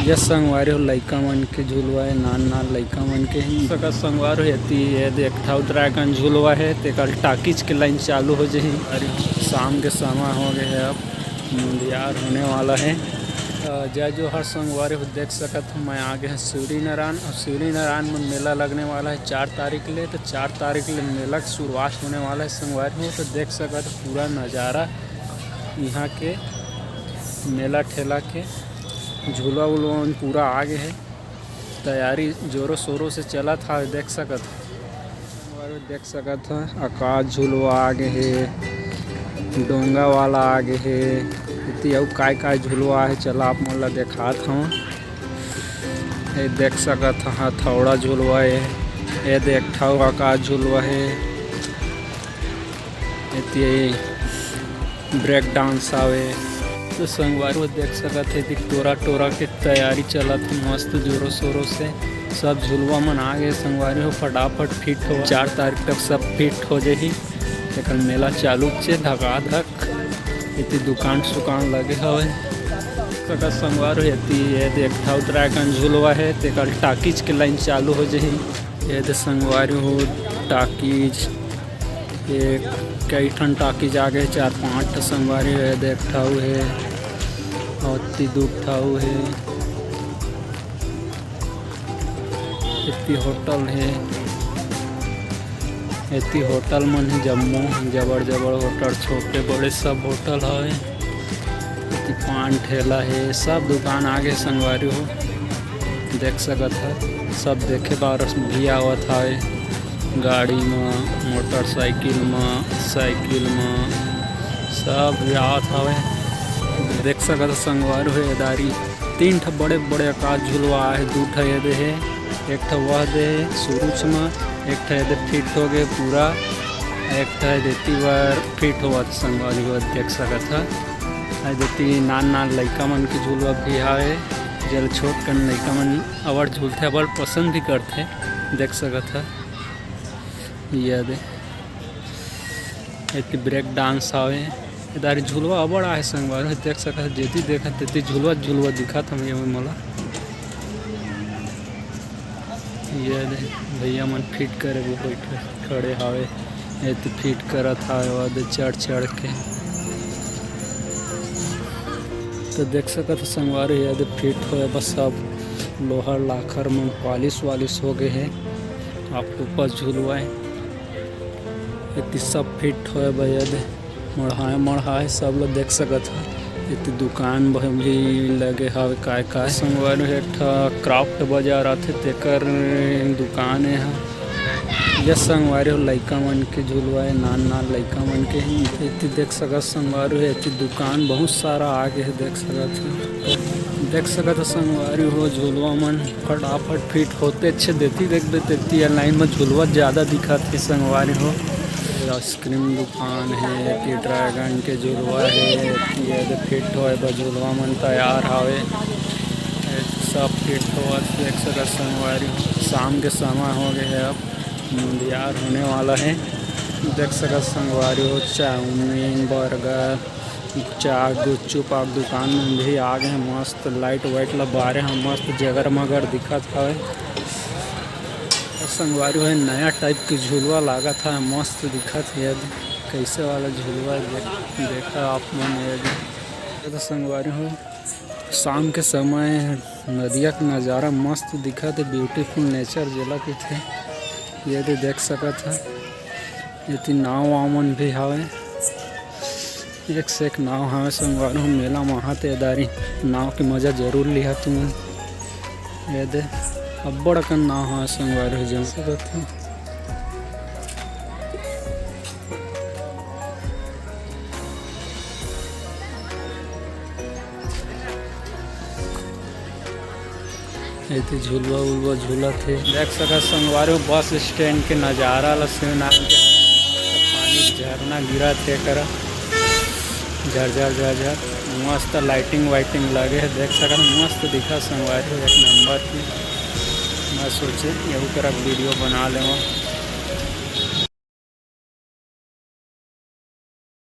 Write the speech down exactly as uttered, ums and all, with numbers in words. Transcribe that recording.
ये संगवारी हो, लइका मन के झुलवा हे, नान नान लइका मन के ही। सकत संगवारी हो, एती ये दे एक ठा ड्रैगन झुलवा हे, तेकर टाकीज के लाइन चालू हो जाही। अरे, शाम के समय हो गए हे, अब मुंधियार होने वाला हे। अ, जय जोहार संगवारी हो, देख सकत हो, मैं आ गए हैं शिवरीनारायण। और शिवरीनारायण में मेला लगने वाला है चार तारीख ले, तो चार तारीख ले मेला के शुरुआत होने वाला है संगवारी हो। तो देख सकत हो पूरा नज़ारा यहाँ के मेला ठेला के, झूला उलवा मन पूरा आ गए है, तैयारी जोरों शोरों से चलत हा। देख सकत हो, देख सकत हो, आकाश झुलवा आ गए हे, डोंगा वाला आ गए हे, एती अउ काय काय झुलवा हे, चला आप मन ला देखात हव। ये देख सकत हो, हथौड़ा झुलवा हे, ये देख ठा आकाश झुलवा हे, एती ब्रेक डांस आवे। तो संगवारी हो देख सकत हे कि टोरा टोरा के तैयारी चलत हे मस्त जोरों शोरों से। सब झुलवा मन आ गए संगवारी हो, फटाफट फिट हो, चार तारीख तक सब फिट हो जाही। एकर मेला चालू चे धका धक, एती दुकान सुकान लगे हवे। सकत संगवारी हो, एती ये देख ठा ड्रैगन झुलवा हे, तेकर टाकीज के लाइन चालू हो जाही। ये दे संगवारी हो टाकीज, ये कई ठन टाकीज आ गए, चार पांच ठो संगवारी हो, ये देख ठा हे, और ती दू ठा हे, एती होटल हे, एती होटल मन हे जम्मो, जबड़ जबड़ होटल, छोटे बड़े सब होटल हवे। एती पान ठेला हे, सब दुकान आगे संगवारी हो, देख सकत ह। सब देखे बर भी आवत हवे, गाड़ी म, मोटरसाइकिल म, साइकिल म, सब भी आवत हवे। देख सकत ह संगवारी हो, एदारी तीन ठा बड़े बड़े आकाश झुलवा आहे, दू ठा ये दे हे, एक ठा वह दे हे सुरुच म, एक ठा ये दे फिट हो गए पूरा, एक ठा ये दे एती बर फिट होवत संगवारी हो, देख सकत ह। अउ एती नान नान लइका मन के झुलवा भी हावे, जेला छोट कन लइका मन अबड़ झूलथे, अबड़ पसंद भी करथे, देख सकत ह। ये दे, एती ब्रेक डांस हावे, एदारी झुलवा अबड़ आहे संगवारी हो, देख सकत ह, जेती देखत तेती झुलवा झुलवा दिखत हवे मोला। ये दे, भैया मन फिट करे बर बैठे खड़े हावे, एती फिट करत हावे, वो दे चढ़ चढ़ के। तो देख सकत हो संगवारी, ये दे फिट होए बस सब लोहा लाखर मन पॉलिश वालिश हो गए हे। आप ऊपर झुलवाए, एती सब फिट होए बा, ये दे मढ़ाए मढ़ाए सब लोग देख सकत ह। एती दुकान ब-, भी लगे हवे काय काय। संगवारी हो एक ठा क्राफ्ट बाजार आथे, तेकर दुकान ए ह। ये संगवारी हो लइका मन के झुलवा ए, नान नान लइका मन के ही। एती देख सकत संगवारी हो, एती दुकान बहुत सारा आगे हे, देख सकत ह। देख सकत ह संगवारी हो, झुलवा मन फटाफट फिट होते अच्छे देती देखबे तेती ये लाइन में झुलवा ज्यादा दिखत हे संगवारी हो। आइसक्रीम दुकान हे, एती ड्रैगन के झुलवा हे, ये दे फिट होए बर झुलवा मन तैयार हावे। ये सब फिट होवत देख सकत संगवारी हो। शाम के समय हो गए हे, अब मुंधियार होने वाला हे। देख सकत संगवारी हो, चाउमीन, बर्गर, चाट, गुपचुप आप दुकान में भी आ गए हैं। मस्त लाइट वाइट ला बारे ह, मस्त जगर मगर दिखत हवे। संगवारी हो, नया टाइप के झुलवा लागत हे, मस्त दिखत हे। ये दे कैसे वाला झुलवा हे, देख, देखा आप मन। ये दे, ये तो संगवारी हो, शाम के समय नदिया के नजारा मस्त दिखत हे, ब्यूटीफुल नेचर जेला कहिथे। ये दे देख सकत ह, एती नाव वाव मन भी हावे। एक से एक नाव हावे संगवारी हो, मेला म आहा त एदारी नाव के मजा जरूर लिहा तुमन। ये दे अब्बड़ अकन नाव हावे संगवारी हो, जम सकत हो। एती झुलवा उलवा झूलत हे। देख सकत संगवारी हो, बस स्टैंड के नजारा ला, शिव नाम के पानी झरना गिरत हे करा, झरझर झरझर। मस्त लाइटिंग वाइटिंग लगे हे, देख सकत मस्त दिखत संगवारी हो, एक नंबर की। मैं सोचे यहू करा वीडियो बना लेवा।